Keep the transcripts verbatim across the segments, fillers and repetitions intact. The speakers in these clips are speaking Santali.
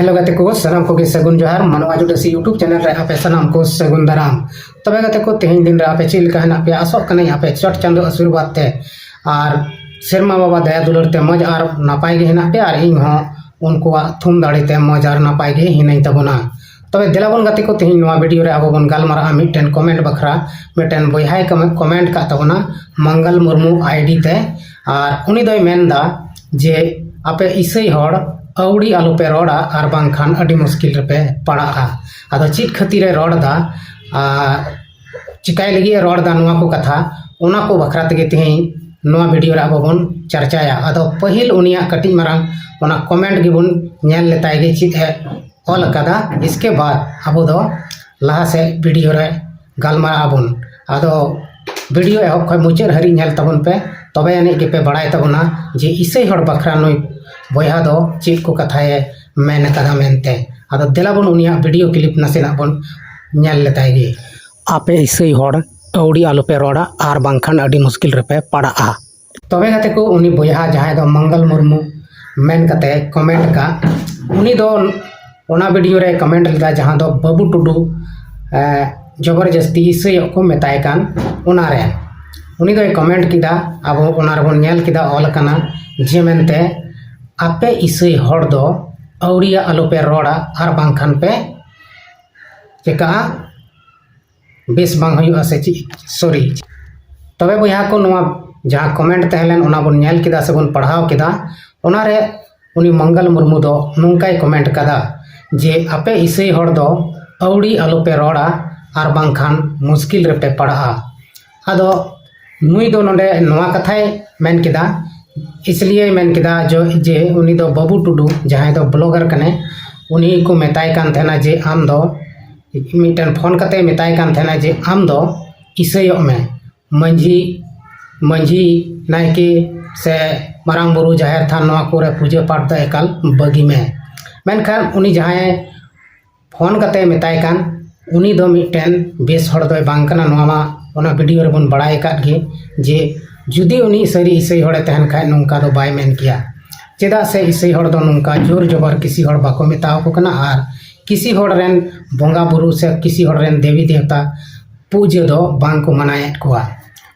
Hello ᱜᱟᱛᱮ ᱠᱚ, ᱥᱟᱱᱟᱢ ᱠᱚᱜᱮ ᱥᱟᱹᱜᱩᱱ ᱡᱚᱦᱟᱨ᱾ ᱢᱟᱱᱣᱟ ᱡᱩᱰᱟᱹᱥᱤ YouTube channel ᱨᱮ ᱟᱯᱮ ᱥᱟᱱᱟᱢ ᱠᱚ ᱥᱟᱹᱜᱩᱱ ᱫᱟᱨᱟᱢ᱾ ᱛᱚᱵᱮ ᱜᱟᱛᱮ ᱠᱚ, ᱛᱮᱦᱮᱧ ᱫᱤᱱ ᱨᱮ ᱟᱯᱮ ᱪᱮᱫ ᱞᱮᱠᱟ ᱦᱮᱱᱟᱜ ᱯᱮᱭᱟ? ᱟᱥᱚᱜ ᱠᱟᱹᱱᱟᱹᱧ ᱟᱯᱮ ᱪᱚᱴ ᱪᱟᱸᱫᱳ ᱟᱥᱤᱨᱵᱟᱫᱽ ᱛᱮ ᱟᱨ ᱥᱮᱨᱢᱟ ᱵᱟᱵᱟ ᱫᱟᱭᱟ ᱫᱩᱞᱟᱹᱲ ᱛᱮ ᱢᱚᱡᱽ ᱟᱨ ᱱᱟᱯᱟᱭ ᱜᱮ ᱦᱮᱱᱟᱜ ᱯᱮᱭᱟ, ᱟᱨ ᱤᱧ ᱦᱚᱸ ᱩᱱᱠᱩᱣᱟᱜ ᱛᱷᱩᱢ ᱫᱟᱲᱮ ᱛᱮ ᱢᱚᱡᱽ ᱟᱨ ᱱᱟᱯᱟᱭ ᱜᱮ ᱦᱤᱱᱟᱹᱧ ᱛᱟᱵᱚᱱᱟ᱾ ᱛᱚᱵᱮ ᱫᱮᱞᱟ ᱵᱚᱱ ᱜᱟᱛᱮ ᱠᱚ, ᱛᱮᱦᱮᱧ ᱱᱚᱣᱟ video ᱨᱮ ᱟᱵᱚ ᱵᱚᱱ ᱜᱟᱞᱢᱟᱨᱟᱜᱼᱟ ᱢᱤᱫᱴᱮᱱ comment ᱵᱟᱠᱷᱨᱟ᱾ ᱢᱤᱫᱴᱮᱱ ᱵᱚᱭᱦᱟᱭ comment ᱠᱟᱜ ᱛᱟᱵᱚᱱᱟ ᱢᱚᱝᱜᱚᱞ ᱢᱩᱨᱢᱩ ID ᱛᱮ, ᱟᱨ ᱩᱱᱤ ᱫᱚᱭ ᱢᱮᱱᱫᱟ ᱡᱮ ᱟᱯᱮ ᱤᱥᱟᱹᱭ ᱦᱚᱲ ᱟᱹᱣᱲᱤ ᱟᱞᱚᱯᱮ ᱨᱚᱲᱟ, ᱟᱨ ᱵᱟᱝᱠᱷᱟᱱ ᱟᱹᱰᱤ ᱢᱩᱥᱠᱤᱞ ᱨᱮᱯᱮ ᱯᱟᱲᱟᱜᱼᱟ᱾ ᱟᱫᱚ ᱪᱮᱫ ᱠᱷᱟᱹᱛᱤᱨᱮ ᱨᱚᱲ ᱮᱫᱟ, ᱟᱨ ᱪᱤᱠᱟᱭ ᱞᱟᱹᱜᱤᱫ ᱮ ᱨᱚᱲ ᱮᱫᱟ ᱱᱚᱣᱟ ᱠᱚ ᱠᱟᱛᱷᱟ, ᱚᱱᱟ ᱠᱚ ᱵᱟᱠᱷᱨᱟ ᱛᱮᱜᱮ ᱛᱮᱦᱮᱧ ᱱᱚᱣᱟ video ᱨᱮ ᱟᱵᱚ ᱵᱚᱱ ᱪᱟᱨᱪᱟᱭᱟ᱾ ᱟᱫᱚ ᱯᱟᱹᱦᱤᱞ ᱩᱱᱤᱭᱟᱜ ᱠᱟᱹᱴᱤᱡ ᱢᱟᱨᱟᱝ ᱚᱱᱟ comment ᱜᱮᱵᱚᱱ ᱧᱮᱞ ᱞᱮᱛᱟᱭ ᱜᱮ, ᱪᱮᱫ ᱮ ᱚᱞ ᱟᱠᱟᱫᱟ᱾ ᱤᱥᱠᱮ ᱵᱟᱫ ᱟᱵᱚ ᱫᱚ ᱞᱟᱦᱟ ᱥᱮᱫ video ᱨᱮ ᱜᱟᱞᱢᱟᱨᱟᱜ ᱟᱵᱚᱱ᱾ ᱟᱫᱚ video ᱮᱦᱚᱵ ᱠᱷᱚᱱ ᱢᱩᱪᱟᱹᱫ ᱦᱟᱹᱨᱤᱡ ᱧᱮᱞ ᱛᱟᱵᱚᱱ ᱯᱮ, ᱛᱚᱵᱮ ᱟᱹᱱᱤᱡ ᱜᱮᱯᱮ ᱵᱟᱲᱟᱭ ᱛᱟᱵᱚᱱᱟ ᱡᱮ ᱤᱥᱟᱹᱭ ᱦᱚᱲ ᱵᱟᱠᱷᱨᱟ ᱱᱩᱭ ᱵᱚᱭᱦᱟ ᱫᱚ ᱪᱮᱫ ᱠᱚ ᱠᱟᱛᱷᱟᱭ ᱢᱮᱱ ᱟᱠᱟᱫᱟ ᱢᱮᱱᱛᱮ᱾ ᱟᱫᱚ ᱫᱮᱞᱟ ᱵᱚᱱ ᱩᱱᱤᱭᱟᱜ video clip ᱱᱟᱥᱮᱱᱟᱜ ᱵᱚᱱ ᱧᱮᱞ ᱞᱮᱛᱟᱭ ᱜᱮ᱾ ᱟᱯᱮ ᱤᱥᱟᱹᱭ ᱦᱚᱲ ᱟᱹᱣᱲᱤ ᱟᱞᱚᱯᱮ ᱨᱚᱲᱟ, ᱟᱨ ᱵᱟᱝᱠᱷᱟᱱ ᱟᱹᱰᱤ ᱢᱩᱥᱠᱤᱞ ᱨᱮᱯᱮ ᱯᱟᱲᱟᱜᱼᱟ᱾ ᱛᱚᱵᱮ ᱜᱟᱛᱮ ᱠᱚ, ᱩᱱᱤ ᱵᱚᱭᱦᱟ ᱡᱟᱦᱟᱸᱭ ᱫᱚ ᱢᱚᱝᱜᱚᱞ ᱢᱩᱨᱢᱩ ᱢᱮᱱ ᱠᱟᱛᱮ comment ᱟᱠᱟᱫ, ᱩᱱᱤ ᱫᱚ ᱚᱱᱟ video ᱨᱮ comment ᱞᱮᱫᱟ ᱡᱟᱦᱟᱸ ᱫᱚ ᱵᱟᱹᱵᱩ ᱴᱩᱰᱩ, ᱮ, ᱡᱚᱵᱚᱨᱡᱚᱥᱛᱤ ᱤᱥᱟᱹᱭᱚᱜ ᱠᱚ ᱢᱮᱛᱟᱭ ᱠᱟᱱ, ᱚᱱᱟᱨᱮ ᱩᱱᱤ ᱫᱚᱭ comment ᱠᱮᱫᱟ᱾ ᱟᱵᱚ ᱚᱱᱟ ᱨᱮᱵᱚᱱ ᱧᱮᱞ ᱠᱮᱫᱟ, ᱚᱞ ᱟᱠᱟᱱᱟ ᱡᱮ ᱢᱮᱱᱛᱮ, ᱟᱯᱮ ᱤᱥᱟᱹᱭ ᱦᱚᱲ ᱫᱚ ᱟᱹᱣᱲᱤᱭᱟᱜ ᱟᱞᱚᱯᱮ ᱨᱚᱲᱟ, ᱟᱨ ᱵᱟᱝᱠᱷᱟᱱ ᱯᱮ ᱪᱮᱠᱟᱜᱼᱟ, ᱵᱮᱥ ᱵᱟᱝ ᱦᱩᱭᱩᱜᱼᱟ ᱥᱮ ᱪᱮᱫ, sorry᱾ ᱛᱚᱵᱮ ᱵᱚᱭᱦᱟ ᱠᱚ, ᱱᱚᱣᱟ ᱡᱟᱦᱟᱸ comment ᱛᱟᱦᱮᱸ ᱞᱮᱱ, ᱚᱱᱟ ᱵᱚᱱ ᱧᱮᱞ ᱠᱮᱫᱟ ᱥᱮᱵᱚᱱ ᱯᱟᱲᱦᱟᱣ ᱠᱮᱫᱟ᱾ ᱚᱱᱟᱨᱮ ᱩᱱᱤ ᱢᱚᱝᱜᱚᱞ ᱢᱩᱨᱢᱩ ᱫᱚ ᱱᱚᱝᱠᱟᱭ comment ᱠᱟᱫᱟ ᱡᱮ ᱟᱯᱮ ᱤᱥᱟᱹᱭ ᱦᱚᱲ ᱫᱚ ᱟᱹᱣᱲᱤ ᱟᱞᱚᱯᱮ ᱨᱚᱲᱟ, ᱟᱨ ᱵᱟᱝᱠᱷᱟᱱ ᱢᱩᱥᱠᱤᱞ ᱨᱮᱯᱮ ᱯᱟᱲᱟᱜᱼᱟ᱾ ᱟᱫᱚ ᱱᱩᱭ ᱫᱚ ᱱᱚᱰᱮ ᱱᱚᱣᱟ ᱠᱟᱛᱷᱟᱭ ᱢᱮᱱ ᱠᱮᱫᱟ, ᱤᱥᱞᱤᱭᱮ ᱢᱮᱱ ᱠᱮᱫᱟ ᱡᱚ-, ᱡᱮ ᱩᱱᱤ ᱫᱚ ᱵᱟᱹᱵᱩ ᱴᱩᱰᱩ, ᱡᱟᱦᱟᱸᱭ ᱫᱚ blogger ᱠᱟᱱᱟᱭ, ᱩᱱᱤ ᱠᱚ ᱢᱮᱛᱟᱭ ᱠᱟᱱ ᱛᱟᱦᱮᱱᱟ ᱡᱮ ᱟᱢ ᱫᱚ ᱢᱤᱫᱴᱮᱱ phone ᱠᱟᱛᱮ ᱢᱮᱛᱟᱭ ᱠᱟᱱ ᱛᱟᱦᱮᱱᱟ ᱡᱮ ᱟᱢ ᱫᱚ ᱤᱥᱟᱹᱭᱚᱜ ᱢᱮ, ᱢᱟᱹᱡᱷᱤ, ᱢᱟᱹᱡᱷᱤ, ᱱᱟᱭᱠᱮ ᱥᱮ ᱢᱟᱨᱟᱝ ᱵᱩᱨᱩ ᱡᱟᱦᱮᱨ ᱛᱷᱟᱱ, ᱱᱚᱣᱟ ᱠᱚᱨᱮ ᱯᱩᱡᱟᱹ ᱯᱟᱴ ᱫᱚ ᱮᱠᱟᱞ ᱵᱟᱹᱜᱤ ᱢᱮ᱾ ᱢᱮᱱᱠᱷᱟᱱ ᱩᱱᱤ ᱡᱟᱦᱟᱸᱭ phone ᱠᱟᱛᱮ ᱢᱮᱛᱟᱭ ᱠᱟᱱ, ᱩᱱᱤ ᱫᱚ ᱢᱤᱫᱴᱮᱱ ᱵᱮᱥ ᱦᱚᱲ ᱫᱚᱭ ᱵᱟᱝ ᱠᱟᱱᱟ᱾ ᱱᱚᱣᱟ ᱢᱟ ᱚᱱᱟ video ᱨᱮᱵᱚᱱ ᱵᱟᱲᱟᱭ ᱟᱠᱟᱫ ᱜᱮ ᱡᱮ ᱡᱩᱫᱤ ᱩᱱᱤ ᱥᱟᱹᱨᱤ ᱤᱥᱟᱹᱭ ᱦᱚᱲᱮ ᱛᱟᱦᱮᱱ ᱠᱷᱟᱡ ᱱᱚᱝᱠᱟ ᱫᱚ ᱵᱟᱭ ᱢᱮᱱ ᱠᱮᱭᱟ᱾ ᱪᱮᱫᱟᱜ ᱥᱮ ᱤᱥᱟᱹᱭ ᱦᱚᱲ ᱫᱚ ᱱᱚᱝᱠᱟ ᱡᱳᱨ ᱡᱚᱵᱚᱨ ᱠᱤᱥᱤ ᱦᱚᱲ ᱵᱟᱠᱚ ᱢᱮᱛᱟ ᱟᱠᱚ ᱠᱟᱱᱟ, ᱟᱨ ᱠᱤᱥᱤ ᱦᱚᱲ ᱨᱮᱱ ᱵᱚᱸᱜᱟ ᱵᱩᱨᱩ ᱥᱮ ᱠᱤᱥᱤ ᱦᱚᱲ ᱨᱮᱱ ᱫᱮᱵᱤ ᱫᱮᱣᱛᱟ ᱯᱩᱡᱟᱹ ᱫᱚ ᱵᱟᱝ ᱠᱚ ᱢᱟᱱᱟᱭᱮᱫ ᱠᱚᱣᱟ᱾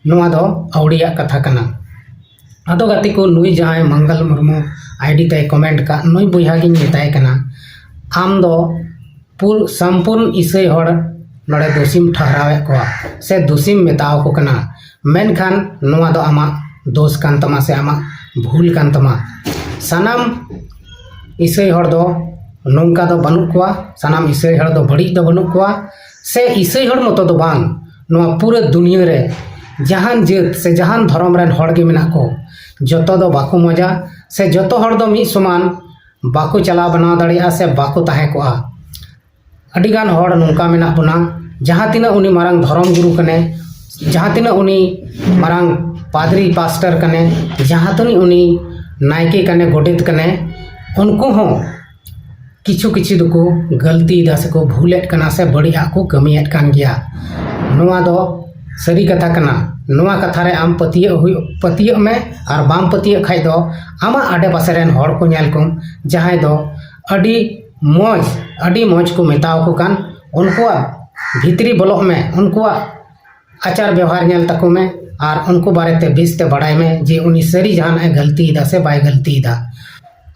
ᱱᱚᱣᱟ ᱫᱚ ᱟᱹᱣᱲᱤᱭᱟᱜ ᱠᱟᱛᱷᱟ ᱠᱟᱱᱟ᱾ ᱟᱫᱚ ᱜᱟᱛᱮ ᱠᱚ, ᱱᱩᱭ ᱡᱟᱦᱟᱸᱭ ᱢᱚᱝᱜᱚᱞ ᱢᱩᱨᱢᱩ ᱟᱭᱰᱤ ᱛᱮᱭ ᱠᱚᱢᱮᱱᱴ ᱠᱟᱜ, ᱱᱩᱭ ᱵᱚᱭᱦᱟ ᱜᱤᱧ ᱢᱮᱛᱟᱭ ᱠᱟᱱᱟ, ᱟᱢ ᱫᱚ ᱯᱩᱨ-, ᱥᱚᱢᱯᱩᱨᱱ ᱤᱥᱟᱹᱭ ᱦᱚᱲ ᱱᱚᱰᱮ ᱫᱳᱥᱤᱢ ᱴᱷᱟᱦᱨᱟᱣᱮᱫ ᱠᱚᱣᱟ ᱥᱮ ᱫᱳᱥᱤᱢ ᱢᱮᱛᱟᱣ ᱠᱚ ᱠᱟᱱᱟ, ᱢᱮᱱᱠᱷᱟᱱ ᱱᱚᱣᱟ ᱫᱚ ᱟᱢᱟᱜ ᱫᱳᱥ ᱠᱟᱱ ᱛᱟᱢᱟ ᱥᱮ ᱟᱢᱟᱜ ᱵᱷᱩᱞ ᱠᱟᱱ ᱛᱟᱢᱟ᱾ ᱥᱟᱱᱟᱢ ᱤᱥᱟᱹᱭ ᱦᱚᱲ ᱫᱚ ᱱᱚᱝᱠᱟ ᱫᱚ ᱵᱟᱹᱱᱩᱜ ᱠᱚᱣᱟ, ᱥᱟᱱᱟᱢ ᱤᱥᱟᱹᱭ ᱦᱚᱲ ᱫᱚ ᱵᱟᱹᱲᱤᱡ ᱫᱚ ᱵᱟᱹᱱᱩᱜ ᱠᱚᱣᱟ, ᱥᱮ ᱤᱥᱟᱹᱭ ᱦᱚᱲ ᱢᱚᱛᱚ ᱫᱚ ᱵᱟᱝ, ᱱᱚᱣᱟ ᱯᱩᱨᱟᱹ ᱫᱩᱱᱤᱭᱟᱹ ᱨᱮ ᱡᱟᱦᱟᱱ ᱡᱟᱹᱛ ᱥᱮ ᱡᱟᱦᱟᱱ ᱫᱷᱚᱨᱚᱢ ᱨᱮᱱ ᱦᱚᱲ ᱜᱮ ᱢᱮᱱᱟᱜ ᱠᱚ, ᱡᱚᱛᱚ ᱫᱚ ᱵᱟᱠᱚ ᱢᱚᱡᱟ ᱥᱮ ᱡᱚᱛᱚ ᱦᱚᱲ ᱫᱚ ᱢᱤᱫ ᱥᱚᱢᱟᱱ ᱵᱟᱠᱚ ᱪᱟᱞᱟᱣ ᱵᱟᱱᱟᱣ ᱫᱟᱲᱮᱭᱟᱜᱼᱟ ᱥᱮ ᱵᱟᱠᱚ ᱛᱟᱦᱮᱸ ᱠᱚᱜᱼᱟ᱾ ᱟᱹᱰᱤᱜᱟᱱ ᱦᱚᱲ ᱱᱚᱝᱠᱟ ᱢᱮᱱᱟᱜ ᱵᱚᱱᱟ, ᱡᱟᱦᱟᱸ ᱛᱤᱱᱟᱹᱜ ᱩᱱᱤ ᱢᱟᱨᱟᱝ ᱫᱷᱚᱨᱚᱢ ᱜᱩᱨᱩ ᱠᱟᱱᱮ, ᱡᱟᱦᱟᱸ ᱛᱤᱱᱟᱹᱜ ᱩᱱᱤ ᱢᱟᱨᱟᱝ ᱯᱟᱫᱽᱨᱤ ᱯᱟᱥᱴᱚᱨ ᱠᱟᱱᱮ, ᱡᱟᱦᱟᱸ ᱛᱤᱱᱟᱹᱜ ᱩᱱᱤ ᱱᱟᱭᱠᱮ ᱠᱟᱱᱮ, ᱜᱚᱰᱮᱛ ᱠᱟᱱᱮ, ᱩᱱᱠᱩ ᱦᱚᱸ ᱠᱤᱪᱷᱩ ᱠᱤᱪᱷᱩ ᱫᱚᱠᱚ ᱜᱟᱹᱞᱛᱤᱭᱮᱫᱟ ᱥᱮᱠᱚ ᱵᱷᱩᱞᱮᱫ ᱠᱟᱱᱟ ᱥᱮ ᱵᱟᱹᱲᱤᱡᱟᱜ ᱠᱚ ᱠᱟᱹᱢᱤᱭᱮᱫ ᱠᱟᱱ ᱜᱮᱭᱟ᱾ ᱱᱚᱣᱟ ᱫᱚ ᱥᱟᱹᱨᱤ ᱠᱟᱛᱷᱟ ᱠᱟᱱᱟ᱾ ᱱᱚᱣᱟ ᱠᱟᱛᱷᱟ ᱨᱮ ᱟᱢ ᱯᱟᱹᱛᱭᱟᱹᱜ ᱦᱩᱭᱩᱜ, ᱯᱟᱹᱛᱭᱟᱹᱜ ᱢᱮ, ᱟᱨ ᱵᱟᱢ ᱯᱟᱹᱛᱭᱟᱹᱜ ᱠᱷᱟᱡ ᱫᱚ ᱟᱢᱟᱜ ᱟᱰᱮ ᱯᱟᱥᱮ ᱨᱮᱱ ᱦᱚᱲ ᱠᱚ ᱧᱮᱞ ᱠᱚᱢ, ᱡᱟᱦᱟᱸᱭ ᱫᱚ ᱟᱹᱰᱤ ᱢᱚᱡᱽ, ᱟᱹᱰᱤ ᱢᱚᱡᱽ ᱠᱚ ᱢᱮᱛᱟᱣ ᱠᱚ ᱠᱟᱱ, ᱩᱱᱠᱩᱣᱟᱜ ᱵᱷᱤᱛᱨᱤ ᱵᱚᱞᱚᱜ ᱢᱮ, ᱩᱱᱠᱩᱣᱟᱜ ᱟᱪᱟᱨ ᱵᱮᱣᱦᱟᱨ ᱧᱮᱞ ᱛᱟᱠᱚ ᱢᱮ, ᱟᱨ ᱩᱱᱠᱩ ᱵᱟᱨᱮᱛᱮ ᱵᱮᱥᱛᱮ ᱵᱟᱲᱟᱭ ᱢᱮ ᱡᱮ ᱩᱱᱤ ᱥᱟᱹᱨᱤ ᱡᱟᱦᱟᱱᱟᱜ ᱮ ᱜᱟᱹᱞᱛᱤᱭᱮᱫᱟ ᱥᱮ ᱵᱟᱭ ᱜᱟᱹᱞᱛᱤᱭᱮᱫᱟ᱾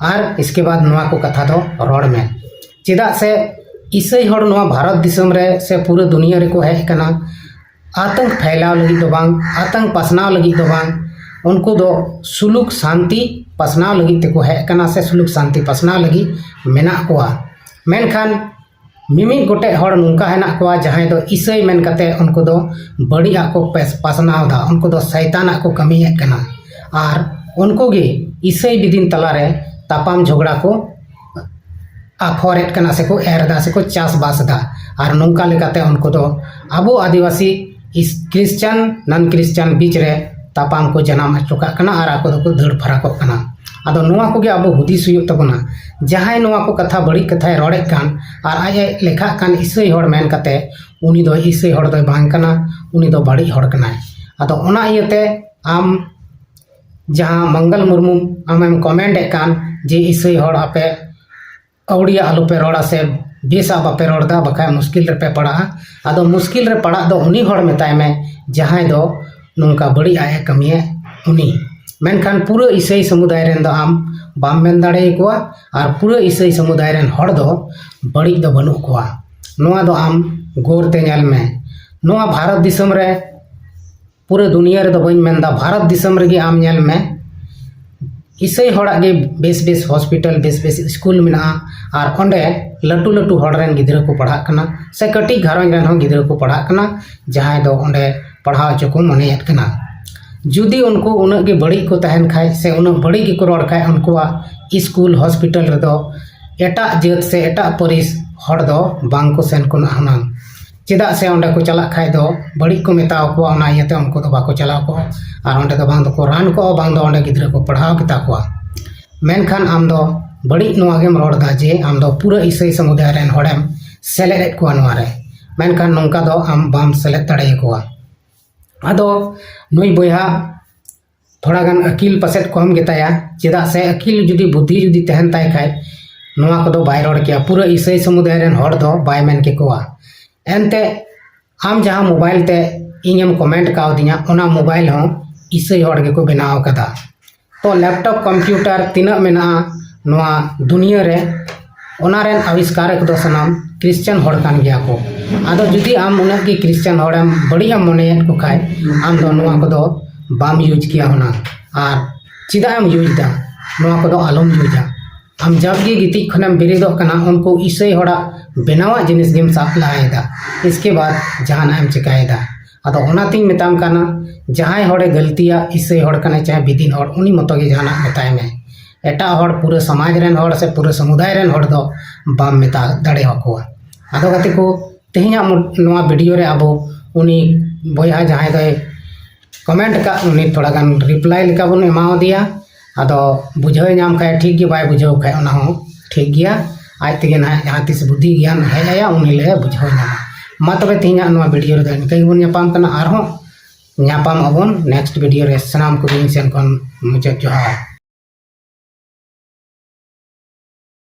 ᱟᱨ ᱤᱥᱠᱮ ᱵᱟᱫᱽ ᱱᱚᱣᱟ ᱠᱚ ᱠᱟᱛᱷᱟ ᱫᱚ ᱨᱚᱲ ᱢᱮ᱾ ᱪᱮᱫᱟᱜ ᱥᱮ ᱤᱥᱟᱹᱭ ᱦᱚᱲ ᱱᱚᱣᱟ ᱵᱷᱟᱨᱚᱛ ᱫᱤᱥᱚᱢ ᱨᱮ ᱥᱮ ᱯᱩᱨᱟᱹ ᱫᱩᱱᱤᱭᱟᱹ ᱨᱮᱠᱚ ᱦᱮᱡ ᱟᱠᱟᱱᱟ ᱟᱛᱚᱝᱠ ᱯᱷᱮᱞᱟᱣ ᱞᱟᱹᱜᱤᱫ ᱫᱚ ᱵᱟᱝ, ᱟᱛᱚᱝᱠ ᱯᱟᱥᱱᱟᱣ ᱞᱟᱹᱜᱤᱫ ᱫᱚ ᱵᱟᱝ, ᱩᱱᱠᱩ ᱫᱚ ᱥᱩᱞᱩᱠ ᱥᱟᱱᱛᱤ ᱯᱟᱥᱱᱟᱣ ᱞᱟᱹᱜᱤᱫ ᱛᱮᱠᱚ ᱦᱮᱡ ᱟᱠᱟᱱᱟ ᱥᱮ ᱥᱩᱞᱩᱠ ᱥᱟᱱᱛᱤ ᱯᱟᱥᱱᱟᱣ ᱞᱟᱹᱜᱤᱫ ᱢᱮᱱᱟᱜ ᱠᱚᱣᱟ᱾ ᱢᱮᱱᱠᱷᱟᱱ ᱢᱤᱢᱤᱫ ᱜᱚᱴᱮᱡ ᱦᱚᱲ ᱱᱚᱝᱠᱟ ᱦᱮᱱᱟᱜ ᱠᱚᱣᱟ, ᱡᱟᱦᱟᱸᱭ ᱫᱚ ᱤᱥᱟᱹᱭ ᱢᱮᱱ ᱠᱟᱛᱮ ᱩᱱᱠᱩ ᱫᱚ ᱵᱟᱹᱲᱤᱡᱟᱜ ᱠᱚ ᱯᱮᱥ-, ᱯᱟᱥᱱᱟᱣ ᱮᱫᱟ, ᱩᱱᱠᱩ ᱫᱚ ᱥᱟᱭᱛᱟᱱᱟᱜ ᱠᱚ ᱠᱟᱹᱢᱤᱭᱮᱫ ᱠᱟᱱᱟ᱾ ᱟᱨ ᱩᱱᱠᱩ ᱜᱮ ᱤᱥᱟᱹᱭ ᱵᱤᱫᱤᱱ ᱛᱟᱞᱟᱨᱮ ᱛᱟᱯᱟᱢ ᱡᱷᱚᱜᱽᱲᱟ ᱠᱚ ᱟᱯᱷᱚᱨᱮᱫ ᱠᱟᱱᱟ ᱥᱮᱠᱚ ᱮᱨ ᱮᱫᱟ ᱥᱮᱠᱚ ᱪᱟᱥᱵᱟᱥ ᱮᱫᱟ᱾ ᱟᱨ ᱱᱚᱝᱠᱟ ᱞᱮᱠᱟᱛᱮ ᱩᱱᱠᱩ ᱫᱚ ᱟᱵᱚ ᱟᱹᱫᱤᱵᱟᱹᱥᱤ ᱤᱥ-, ᱠᱷᱨᱤᱥᱪᱟᱱ, ᱱᱚᱱ ᱠᱷᱨᱤᱥᱪᱟᱱ ᱵᱤᱪ ᱨᱮ ᱛᱟᱯᱟᱢ ᱠᱚ ᱡᱟᱱᱟᱢ ᱦᱚᱪᱚ ᱠᱟᱜ ᱠᱟᱱᱟ ᱟᱨ ᱟᱠᱚ ᱫᱚᱠᱚ ᱫᱟᱹᱲ ᱯᱷᱟᱨᱟᱠᱚᱜ ᱠᱟᱱᱟ᱾ ᱟᱫᱚ ᱱᱚᱣᱟ ᱠᱚᱜᱮ ᱟᱵᱚ ᱦᱩᱫᱤᱥ ᱦᱩᱭᱩᱜ ᱛᱟᱵᱚᱱᱟ᱾ ᱡᱟᱦᱟᱸᱭ ᱱᱚᱣᱟ ᱠᱚ ᱠᱟᱛᱷᱟ ᱵᱟᱹᱲᱤᱡ ᱠᱟᱛᱷᱟᱭ ᱨᱚᱲᱮᱫ ᱠᱟᱱ ᱟᱨ ᱟᱡ ᱮ ᱞᱮᱠᱷᱟᱜ ᱠᱟᱱ ᱤᱥᱟᱹᱭ ᱦᱚᱲ ᱢᱮᱱ ᱠᱟᱛᱮ, ᱩᱱᱤ ᱫᱚ ᱤᱥᱟᱹᱭ ᱦᱚᱲ ᱫᱚᱭ ᱵᱟᱝ ᱠᱟᱱᱟ, ᱩᱱᱤ ᱫᱚ ᱵᱟᱹᱲᱤᱡ ᱦᱚᱲ ᱠᱟᱱᱟᱭ᱾ ᱟᱫᱚ ᱚᱱᱟ ᱤᱭᱟᱹᱛᱮ ᱟᱢ ᱡᱟᱦᱟᱸ ᱢᱚᱝᱜᱚᱞ ᱢᱩᱨᱢᱩ ᱟᱢᱮᱢ ᱠᱚᱢᱮᱱᱴ ᱮᱫ ᱠᱟᱱ ᱡᱮ ᱤᱥᱟᱹᱭ ᱦᱚᱲ ᱟᱯᱮ ᱟᱹᱣᱲᱤᱭᱟᱜ ᱟᱞᱚᱯᱮ ᱨᱚᱲᱟ ᱥᱮ ᱵᱮᱥᱟᱜ ᱵᱟᱯᱮ ᱨᱚᱲ ᱮᱫᱟ, ᱵᱟᱠᱷᱟᱡ ᱢᱩᱥᱠᱤᱞ ᱨᱮᱯᱮ ᱯᱟᱲᱟᱜᱼᱟ᱾ ᱟᱫᱚ ᱢᱩᱥᱠᱤᱞ ᱨᱮ ᱯᱟᱲᱟᱜ ᱫᱚ ᱩᱱᱤ ᱦᱚᱲ ᱢᱮᱛᱟᱭ ᱢᱮ, ᱡᱟᱦᱟᱸᱭ ᱫᱚ ᱱᱚᱝᱠᱟ ᱵᱟᱹᱲᱤᱡ ᱟᱜ ᱮ ᱠᱟᱹᱢᱤᱭᱮᱫ ᱩᱱᱤ᱾ ᱢᱮᱱᱠᱷᱟᱱ ᱯᱩᱨᱟᱹ ᱤᱥᱟᱹᱭ ᱥᱚᱢᱩᱫᱟᱭ ᱨᱮᱱ ᱫᱚ ᱟᱢ ᱵᱟᱢ ᱢᱮᱱ ᱫᱟᱲᱮᱭᱟᱠᱚᱣᱟ, ᱟᱨ ᱯᱩᱨᱟᱹ ᱤᱥᱟᱹᱭ ᱥᱚᱢᱩᱫᱟᱭ ᱨᱮᱱ ᱦᱚᱲ ᱫᱚ ᱵᱟᱹᱲᱤᱡ ᱫᱚ ᱵᱟᱹᱱᱩᱜ ᱠᱚᱣᱟ᱾ ᱱᱚᱣᱟ ᱫᱚ ᱟᱢ ᱜᱚᱨ ᱛᱮ ᱧᱮᱞ ᱢᱮ᱾ ᱱᱚᱣᱟ ᱵᱷᱟᱨᱚᱛ ᱫᱤᱥᱚᱢ ᱨᱮ, ᱯᱩᱨᱟᱹ ᱫᱩᱱᱤᱭᱟᱹ ᱨᱮᱫᱚ ᱵᱟᱹᱧ ᱢᱮᱱᱫᱟ, ᱵᱷᱟᱨᱚᱛ ᱫᱤᱥᱚᱢ ᱨᱮᱜᱮ ᱟᱢ ᱧᱮᱞ ᱢᱮ, ᱤᱥᱟᱹᱭ ᱦᱚᱲᱟᱜ ᱜᱮ ᱵᱮᱥ ᱵᱮᱥ ᱦᱚᱥᱯᱤᱴᱟᱞ, ᱵᱮᱥ ᱵᱮᱥ ᱥᱠᱩᱞ ᱢᱮᱱᱟᱜᱼᱟ, ᱟᱨ ᱚᱸᱰᱮ ᱞᱟᱹᱴᱩ ᱞᱟᱹᱴᱩ ᱦᱚᱲ ᱨᱮᱱ ᱜᱤᱫᱽᱨᱟᱹ ᱠᱚ ᱯᱟᱲᱦᱟᱜ ᱠᱟᱱᱟ, ᱥᱮ ᱠᱟᱹᱴᱤᱡ ᱜᱷᱟᱨᱚᱸᱡᱽ ᱨᱮᱱ ᱦᱚᱸ ᱜᱤᱫᱽᱨᱟᱹ ᱠᱚ ᱯᱟᱲᱦᱟᱜ ᱠᱟᱱᱟ, ᱡᱟᱦᱟᱸᱭ ᱫᱚ ᱚᱸᱰᱮ ᱯᱟᱲᱦᱟᱣ ᱦᱚᱪᱚ ᱠᱚ ᱢᱚᱱᱮᱭᱮᱫ ᱠᱟᱱᱟ᱾ ᱡᱩᱫᱤ ᱩᱱᱠᱩ ᱩᱱᱟᱹᱜ ᱜᱮ ᱵᱟᱹᱲᱤᱡ ᱠᱚ ᱛᱟᱦᱮᱱ ᱠᱷᱟᱡ ᱥᱮ ᱩᱱᱟᱹᱜ ᱵᱟᱹᱲᱤᱡ ᱜᱮᱠᱚ ᱨᱚᱲ ᱠᱷᱟᱡ, ᱩᱱᱠᱩᱣᱟᱜ ᱥᱠᱩᱞ, ᱦᱚᱥᱯᱤᱴᱟᱞ ᱨᱮᱫᱚ ᱮᱴᱟᱜ ᱡᱟᱹᱛ ᱥᱮ ᱮᱴᱟᱜ ᱯᱟᱹᱨᱤᱥ ᱦᱚᱲ ᱫᱚ ᱵᱟᱝ ᱠᱚ ᱥᱮᱱ ᱠᱚᱜᱼᱟ ᱦᱩᱱᱟᱹᱝ᱾ ᱪᱮᱫᱟᱜ ᱥᱮ ᱚᱸᱰᱮ ᱠᱚ ᱪᱟᱞᱟᱜ ᱠᱷᱟᱡ ᱫᱚ ᱵᱟᱹᱲᱤᱡ ᱠᱚ ᱢᱮᱛᱟᱣ ᱠᱚᱣᱟ, ᱚᱱᱟ ᱤᱭᱟᱹᱛᱮ ᱩᱱᱠᱩ ᱫᱚ ᱵᱟᱠᱚ ᱪᱟᱞᱟᱣ ᱠᱚᱜᱼᱟ᱾ ᱟᱨ ᱚᱸᱰᱮ ᱫᱚ ᱵᱟᱝ ᱫᱚᱠᱚ ᱨᱟᱱ ᱠᱚᱜᱼᱟ, ᱵᱟᱝ ᱫᱚ ᱚᱸᱰᱮ ᱜᱤᱫᱽᱨᱟᱹ ᱠᱚ ᱯᱟᱲᱦᱟᱣ ᱠᱮᱛᱟ ᱠᱚᱣᱟ᱾ ᱢᱮᱱᱠᱷᱟᱱ ᱟᱢ ᱫᱚ ᱵᱟᱹᱲᱤᱡ ᱱᱚᱣᱟ ᱜᱮᱢ ᱨᱚᱲ ᱮᱫᱟ ᱡᱮ ᱟᱢ ᱫᱚ ᱯᱩᱨᱟᱹ ᱤᱥᱟᱹᱭ ᱥᱚᱢᱩᱫᱟᱭ ᱨᱮᱱ ᱦᱚᱲᱮᱢ ᱥᱮᱞᱮᱫ ᱮᱫ ᱠᱚᱣᱟ ᱱᱚᱣᱟ ᱨᱮ᱾ ᱢᱮᱱᱠᱷᱟᱱ ᱱᱚᱝᱠᱟ ᱫᱚ ᱟᱢ ᱵᱟᱢ ᱥᱮᱞᱮᱫ ᱫᱟᱲᱮᱭᱟᱠᱚᱣᱟ᱾ ᱟᱫᱚ ᱱᱩᱭ ᱵᱚᱭᱦᱟ ᱛᱷᱚᱲᱟ ᱜᱟᱱ ᱟᱹᱠᱤᱞ ᱯᱟᱥᱮᱫ ᱠᱚᱢ ᱜᱮᱛᱟᱭᱟ, ᱪᱮᱫᱟᱜ ᱥᱮ ᱟᱹᱠᱤᱞ ᱡᱩᱫᱤ, ᱵᱩᱫᱽᱫᱷᱤ ᱡᱩᱫᱤ ᱛᱟᱦᱮᱱ ᱛᱟᱭ ᱠᱷᱟᱡ, ᱱᱚᱣᱟ ᱠᱚᱫᱚ ᱵᱟᱭ ᱨᱚᱲ ᱠᱮᱭᱟ, ᱯᱩᱨᱟᱹ ᱤᱥᱟᱹᱭ ᱥᱚᱢᱩᱫᱟᱭ ᱨᱮᱱ ᱦᱚᱲ ᱫᱚ ᱵᱟᱭ ᱢᱮᱱ ᱠᱮᱠᱚᱣᱟ᱾ ᱮᱱᱛᱮ ᱟᱢ ᱡᱟᱦᱟᱸ ᱢᱳᱵᱟᱭᱤᱞ ᱛᱮ ᱤᱧᱮᱢ ᱠᱚᱢᱮᱱᱴ ᱠᱟᱣᱫᱤᱧᱟ, ᱚᱱᱟ ᱢᱳᱵᱟᱭᱤᱞ ᱦᱚᱸ ᱤᱥᱟᱹᱭ ᱦᱚᱲ ᱜᱮᱠᱚ ᱵᱮᱱᱟᱣ ᱟᱠᱟᱫᱟ᱾ ᱛᱚ ᱞᱮᱯᱴᱚᱯ ᱠᱚᱢᱯᱤᱭᱩᱴᱟᱨ ᱛᱤᱱᱟᱹᱜ ᱢᱮᱱᱟᱜᱼᱟ ᱱᱚᱣᱟ ᱫᱩᱱᱤᱭᱟᱹ ᱨᱮ, ᱚᱱᱟ ᱨᱮᱱ ᱟᱵᱤᱥᱠᱟᱨᱚᱠ ᱫᱚ ᱥᱟᱱᱟᱢ ᱠᱨᱤᱥᱪᱟᱱ ᱦᱚᱲ ᱠᱟᱱ ᱜᱮᱭᱟ ᱠᱚ᱾ ᱟᱫᱚ ᱡᱩᱫᱤ ᱟᱢ ᱩᱱᱟᱹᱜ ᱜᱮ ᱠᱨᱤᱥᱪᱟᱱ ᱦᱚᱲᱮᱢ ᱵᱟᱹᱲᱤᱡ ᱮᱢ ᱢᱚᱱᱮᱭᱮᱫ ᱠᱚ ᱠᱷᱟᱡ, ᱟᱢ ᱫᱚ ᱱᱚᱣᱟ ᱠᱚᱫᱚ ᱵᱟᱢ ᱤᱭᱩᱡᱽ ᱠᱮᱭᱟ ᱦᱩᱱᱟᱹᱝ᱾ ᱟᱨ ᱪᱮᱫᱟᱜ ᱮᱢ ᱤᱭᱩᱡᱽ ᱮᱫᱟ? ᱱᱚᱣᱟ ᱠᱚᱫᱚ ᱟᱞᱚᱢ ᱤᱭᱩᱡᱟ᱾ ᱟᱢ ᱡᱟᱣᱜᱮ ᱜᱤᱛᱤᱡ ᱠᱷᱚᱱᱮᱢ ᱵᱮᱨᱮᱫᱚᱜ ᱠᱟᱱᱟ, ᱩᱱᱠᱩ ᱤᱥᱟᱹᱭ ᱦᱚᱲᱟᱜ ᱵᱮᱱᱟᱣᱟᱜ ᱡᱤᱱᱤᱥ ᱜᱮᱢ ᱥᱟᱯᱞᱟᱭᱮᱫᱟ, ᱤᱥᱠᱮ ᱵᱟᱫ ᱡᱟᱦᱟᱱᱟᱜ ᱮᱢ ᱪᱮᱠᱟᱭᱮᱫᱟ᱾ ᱟᱫᱚ ᱚᱱᱟᱛᱤᱧ ᱢᱮᱛᱟᱢ ᱠᱟᱱᱟ, ᱡᱟᱦᱟᱸᱭ ᱦᱚᱲᱮ ᱜᱟᱹᱞᱛᱤᱭᱟ, ᱤᱥᱟᱹᱭ ᱦᱚᱲ ᱠᱟᱱᱟᱭ ᱪᱟᱦᱮ ᱵᱤᱫᱤᱱ ᱦᱚᱲ, ᱩᱱᱤ ᱢᱚᱛᱚ ᱜᱮ ᱡᱟᱦᱟᱱᱟᱜ ᱢᱮᱛᱟᱭ ᱢᱮ᱾ ᱮᱴᱟᱜ ᱦᱚᱲ, ᱯᱩᱨᱟᱹ ᱥᱚᱢᱟᱡᱽ ᱨᱮᱱ ᱦᱚᱲ ᱥᱮ ᱯᱩᱨᱟᱹ ᱥᱚᱢᱩᱫᱟᱭ ᱨᱮᱱ ᱦᱚᱲ ᱫᱚ ᱵᱟᱢ ᱢᱮᱛᱟ ᱫᱟᱲᱮᱭᱟᱠᱚᱣᱟ᱾ ᱟᱫᱚ ᱜᱟᱛᱮ ᱠᱚ, ᱛᱮᱦᱮᱧᱟᱜ ᱢᱚ-, ᱱᱚᱣᱟ ᱵᱷᱤᱰᱤᱭᱳ ᱨᱮ ᱟᱵᱚ ᱩᱱᱤ ᱵᱚᱭᱦᱟ ᱡᱟᱦᱟᱸᱭ ᱫᱚᱭ ᱠᱚᱢᱮᱱᱴ ᱟᱠᱟᱫ, ᱩᱱᱤ ᱛᱷᱚᱲᱟ ᱜᱟᱱ ᱨᱤᱯᱞᱟᱭ ᱞᱮᱠᱟ ᱵᱚᱱ ᱮᱢᱟᱣᱟᱫᱮᱭᱟ᱾ ᱟᱫᱚ ᱵᱩᱡᱷᱟᱹᱣ ᱧᱟᱢ ᱠᱷᱟᱡ ᱴᱷᱤᱠ ᱜᱮ, ᱵᱟᱭ ᱵᱩᱡᱷᱟᱹᱣ ᱠᱷᱟᱡ ᱚᱱᱟ ᱦᱚᱸ ᱴᱷᱤᱠ ᱜᱮᱭᱟ᱾ ᱟᱡ ᱛᱮᱜᱮ ᱱᱟᱦᱟᱜ ᱡᱟᱦᱟᱸ ᱛᱤᱥ ᱵᱩᱫᱽᱫᱷᱤ ᱜᱮᱭᱟᱱ ᱦᱮᱡ ᱟᱭᱟ, ᱩᱱᱤ ᱞᱮ ᱵᱩᱡᱷᱟᱹᱣ ᱧᱟᱢᱟ᱾ ᱢᱟ ᱛᱚᱵᱮ ᱛᱮᱦᱮᱧᱟᱜ ᱱᱚᱣᱟ ᱵᱷᱤᱰᱤᱭᱳ ᱨᱮᱫᱚ ᱤᱱᱠᱟᱹ ᱜᱮᱵᱚᱱ ᱧᱟᱯᱟᱢ ᱠᱟᱱᱟ᱾ ᱟᱨᱦᱚᱸ ᱧᱟᱯᱟᱢ ᱟᱵᱚᱱ next video ᱨᱮ᱾ ᱥᱟᱱᱟᱢ ᱠᱚᱜᱮ ᱤᱧ ᱥᱮᱱ ᱠᱷᱚᱱ ᱢᱩᱪᱟᱹᱫ ᱡᱚᱦᱟᱨ᱾